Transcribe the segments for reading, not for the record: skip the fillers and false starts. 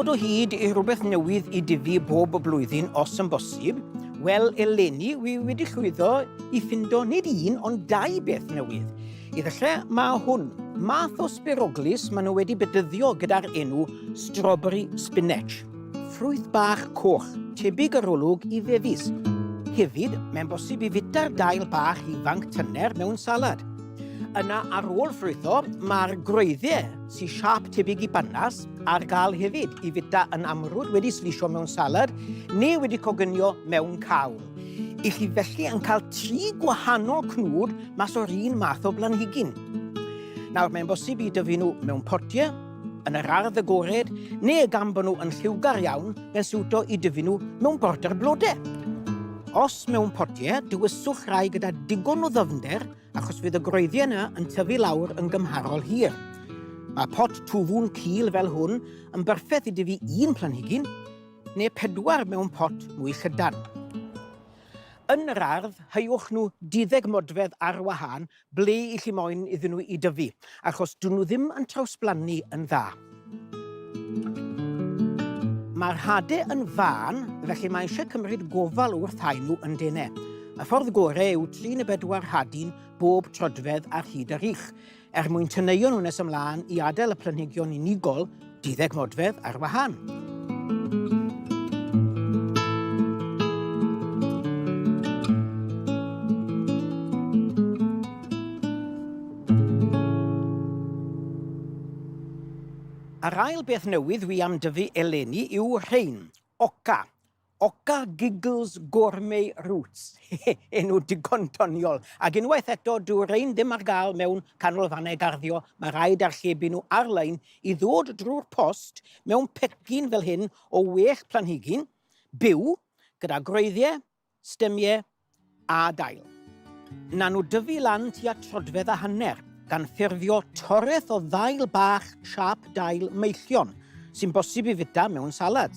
dod o hyd i rhywbeth newydd i dyfu bob blwyddyn os yn bosib. Wel, eleni, wi wedi llwyddo i ffindo nid un, ond dau beth newydd. I ddechrau, mae hwn, math o sbiroglys maen nhw wedi bedyddio gyda'r enw strawberry spinach. Ffrwyth bach coch, tebyg yr olwg i fefus. Hefyd, mae'n bosib i fita'r dail bach ifanc tyner mewn salad. Yna ar ôl ffrwytho, mae'r gwreiddiau, sy'n siâp tebyg i banas, ar gael hefyd i fita yn amrwd wedi slisio mewn salad neu wedi coginio mewn cawl. I chi felly yn cael tri gwahanol cnwd mas o'r un math o blanhigyn. Nawr, mae'n bosib i dyfu nhw mewn potiau, yn yr ardd agored, neu gan bod nhw yn lliwgar iawn, mae'n siwto i dyfu nhw mewn border blodau. Os mewn potiau, dewiswch rai gyda digon o ddyfnder achos fydd y gwreiddiau yna yn tyfu lawr yn gymharol hir. Mae pot twfwn cul fel hwn yn berffaith i dyfu un planhigyn, neu pedwar mewn pot mwy llydan. Yn yr ardd, heuwch nhw duddeg modfedd ar wahân ble i chi moyn iddyn nhw i dyfu, achos dyn nhw ddim yn trawsblannu yn dda. Mae'r hade yn fân, felly mae eisiau cymryd gofal wrth hau nhw yn denau. Y ffordd gorau yw trin y bedwar hadyn bob troedfedd ar hyd y rhych, er mwyn teneuo nhw nes ymlaen i adael y planhigion unigol duddeg modfedd ar wahân. A'r ail beth newydd wi am dyfu eleni yw rhein, oca. Oca Giggles Gourmet Roots. Enw digon doniol. Ac unwaith eto, dyw rhein ddim ar gael mewn canolfannau garddio, mae rhaid archebu nhw ar-lein i ddod drwy'r post mewn pecyn fel hyn o well planhigyn, byw, gyda gwreiddiau, Stemiau a dail. Na nhw dyfu lan tua troedfedd a hanner, gan ffurfio toreth o ddail bach siâp dail meillion, sy'n bosib i fita mewn salad.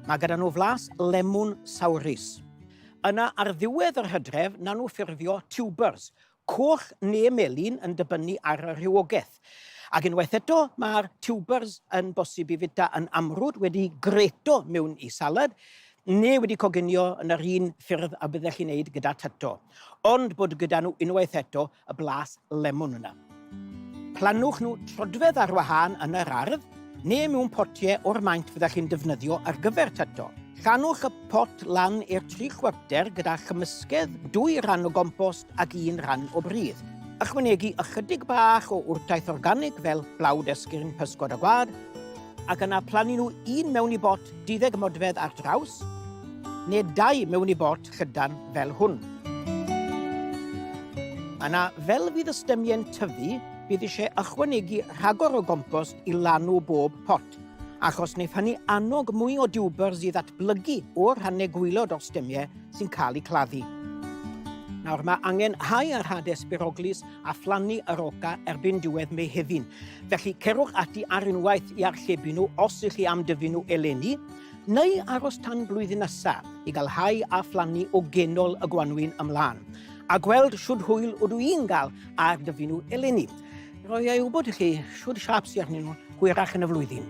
Mae gyda nhw flas lemwn sawrus. Yna ar ddiwedd yr hydref, na nhw ffurfio tubers, Coch neu melyn yn dibynnu ar y rhywogaeth. Ac unwaith eto, mae'r tubers yn bosib i fita yn amrwd wedi greto mewn i salad, neu wedi coginio yn yr un ffyrdd a byddech chi'n neud gyda tato. Ond bod gyda nhw unwaith eto y blas lemwn yna. Plannwch nhw trodfedd ar wahân yn yr ardd, neu mewn potiau o'r maint fyddech chi'n defnyddio ar gyfer tato. Llanwch y pot lan i'r tri chwarter gyda chymysgedd dwy ran o gompost ac un rhan o bridd. Ychwanegu ychydig bach o wrtaith organig fel blawd esgyrn, pysgod a gwad, ac yna plannu nhw un mewn i bot duddeg modfedd ar draws, neu dau mewn i bot llydan fel hwn. Yna, fel fydd y stymiau'n tyfu, bydd eisiau ychwanegu rhagor o gompost i lanw bob pot, achos wneith hynny annog mwy o diwbyrs i ddatblygu o'r rhannau gwaelod o'r stemiau sy'n cael eu claddu. Nawr mae angen hau ar hadau sbiroglys a phlannu yr oca erbyn diwedd Mehefin. Felly cerwch ati ar unwaith i archebu nhw os ych chi am dyfu nhw eleni, neu aros tan blwyddyn nesa i gael hau a phlannu o genol y gwanwyn ymlaen, a gweld shwd hwyl ydw i'n gael ar dyfu nhw eleni. Roi ei wybod i chi shwd siâp sy arnyn nhw hwyrach yn y flwyddyn.